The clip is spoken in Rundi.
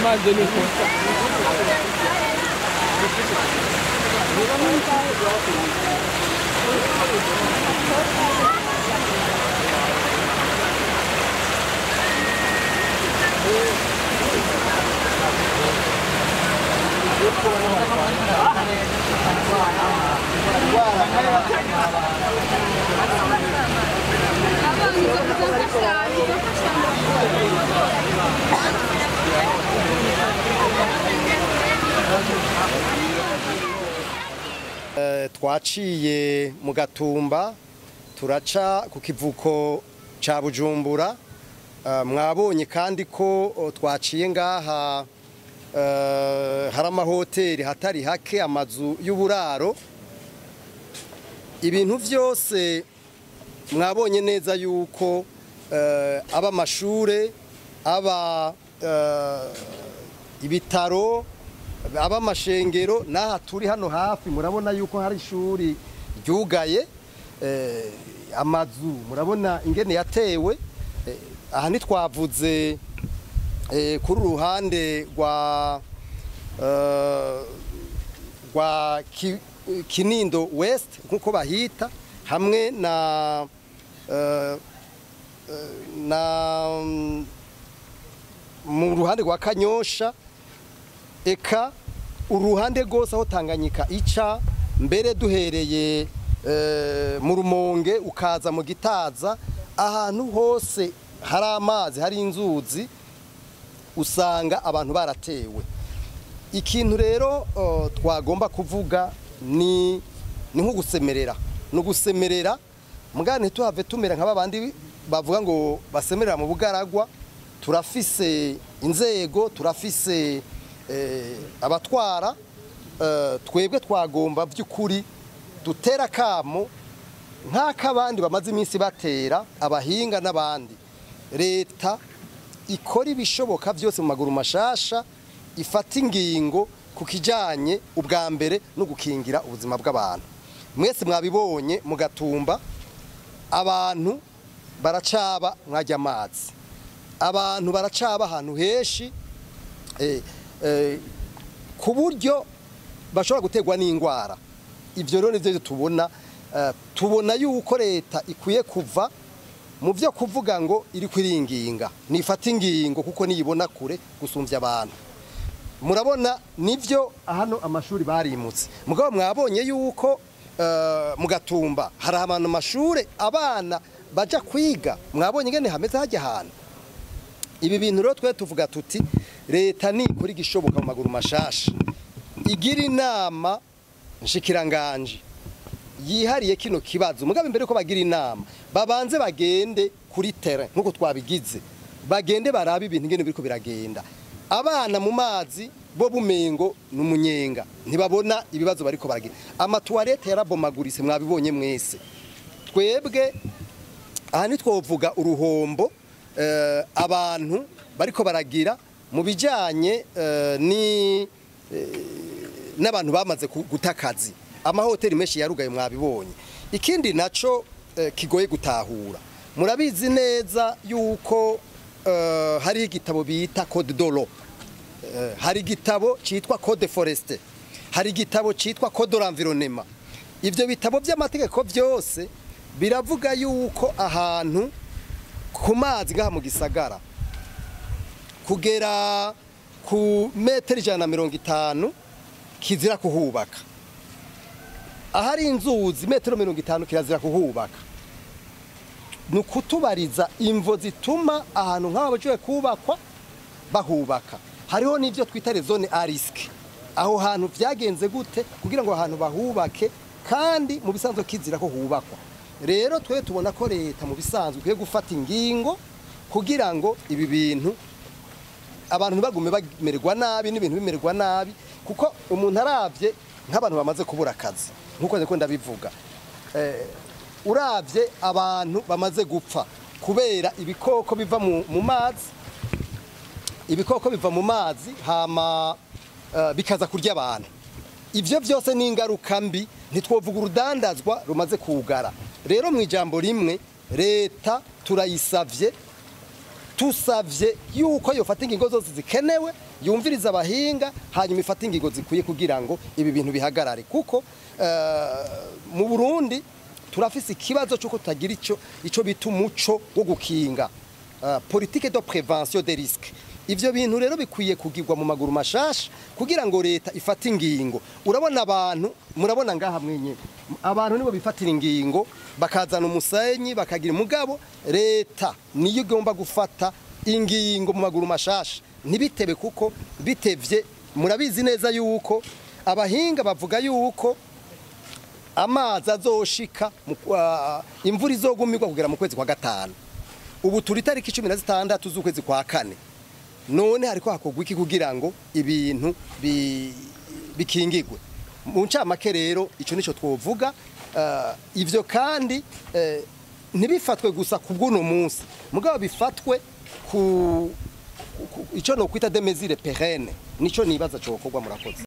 Mal de lujo. Twaciye mu Gatumba turaca ku kivuko ca Bujumbura. Mwabonye kandi ko twaciye ngaha hari amahoteli hatari hake, amazu y'uburaro, ibintu vyose mwabonye neza yuko aba amashure, aba ibitaro, aba amashengero, n'aha turi hano hafi murabona yuko hari ishuri ryugaye, amazu murabona ingene yatewe. Aha ntitwavuze kuri uruhande rwa Kinindo West nkuko bahita, hamwe na mu ruhande rwa Kanyosha, eka uruhande rwose aho Tanganyika ica, mbere duhereye mu Rumonge ukaza mu Gitaza, ahantu hose hari amazi, hari inzuzi, usanga abantu baratewe. Ikintu rero twagomba kuvuga ni nko gusemerera, no gusemerera mugane tuhave tumera nka babandi bavuga ngo basemerera mu bugaragwa. Turafise inzego, turafise abatwara, twebwe twagomba by'ukuri dutera kamo nk'akabandi bamaze iminsi batera abahinga n'abandi. Leta ikora ibishoboka byose mu maguru mashasha, ifata ingingo ku kijanye ubwa mbere no gukingira ubuzima bw'abantu. Mwese mwabibonye mu Gatumba, abantu baracaba mwajya amazi, abantu baracaba ahantu heshi ku buryo bashobora gutegwa n'ingwara. Ivyo rero nivyo tubona, tubona yuko leta ikwiye kuva mu byo kuvuga ngo iri kwiringinga, nifata ingingo kuko niyibona kure gusumvya abantu. Murabona nivyo hano amashuri barimutse, mugabo mwabonye yuko mu Gatumba hari abantu amashure abana baja kwiga, mwabonye ingene hameze hajya ahantu. Ibi bintu rero twe tuvuga tuti leta nikora igishoboka mu maguru mashasha, igira inama nshikiranganje yihariye kino kibazo. Mugabo imbere ko bagira inama babanze bagende kuri terrain nkuko twabigize, bagende barabe ibintu ingene biriko biragenda. Abana mu mazi bo bumengo n'umunyenga, ntibabona ibibazo bariko baragira. Amatuwarete yarabomaguritse mwabibonye mwese. Twebwe aha ntitwovuga uruhombo abantu bariko baragira mu bijanye n'abantu bamaze gutakazi. Amahoteli menshi yarugaye mwabibonye. Ikindi naco kigoye gutahura, murabizi neza yuko hari igitabo bita Code de l'eau, hari igitabo citwa Code forestier, hari igitabo citwa Code de l'environnement. Ivyo bitabo by'amategeko byose biravuga yuko ahantu ku mazi ngaha mu gisagara kugera ku metero 150 kizira kuhubaka, ahari inzuzi metero 50 kirazira kuhubaka. Nukutubariza imvo zituma ahantu nk'aho bagiye kubakwa bahubaka. Hariho n'ivyo twita les zones à risque, aho hantu vyagenze gute kugira ngo ahantu bahubake kandi mu bisanzwe kizira ko hubakwa. Rero twe tubona ko leta mu bisanzwe ikwiye gufata ingingo kugira ngo ibi bintu abantu ntibagume bamererwa nabi n'ibintu bimererwa nabi, kuko umuntu aravye nk'abantu bamaze kubura akazi nkuko ndiko ndabivuga, uravye abantu bamaze gupfa kubera ibikoko biva mu mazi, ibikoko biva mu mazi hama bikaza kurya abantu. Ivyo vyose ni ingaruka mbi, ntitwovuga urudandazwa rumaze kugara. Rero mu ijambo rimwe leta turayisavye, tusavye yuko yofata ingingo zose zikenewe Yumviriza abahinga, hanyuma ifate ingingo zikwiye kugira ngo ibi bintu bihagarare, kuko mu Burundi turafise ikibazo cy'uko tutagira ico bita umuco wo gukinga, politique de prévention des risques. Ivyo bintu rero bikwiye kugirwa mu maguru mashasha kugira ngo leta ifate ingingo. Urabona abantu, murabona ngaha mwenye abantu nibo bifatira ingingo, bakazana umusenyi, bakagira umugabo. Leta niyo igomba gufata ingingo mu maguru mashasha, ntibitebe, kuko bitevye murabizi neza yuko abahinga bavuga yuko amazi azoshika, imvura izogumirwa kugera mu kwezi kwa gatanu. Ubu turi tariki 16 z'ukwezi kwa kane. None hariko hakorwa iki kugira ngo ibintu bikingigwe? Mu ncamake rero, ico nico twovuga. Ivyo kandi ntibifatwe gusa ku bw'uno munsi, mugabo bifatwe ku ico no kwita des mesures pérennes. Nico nibaza cokorwa. Murakoze.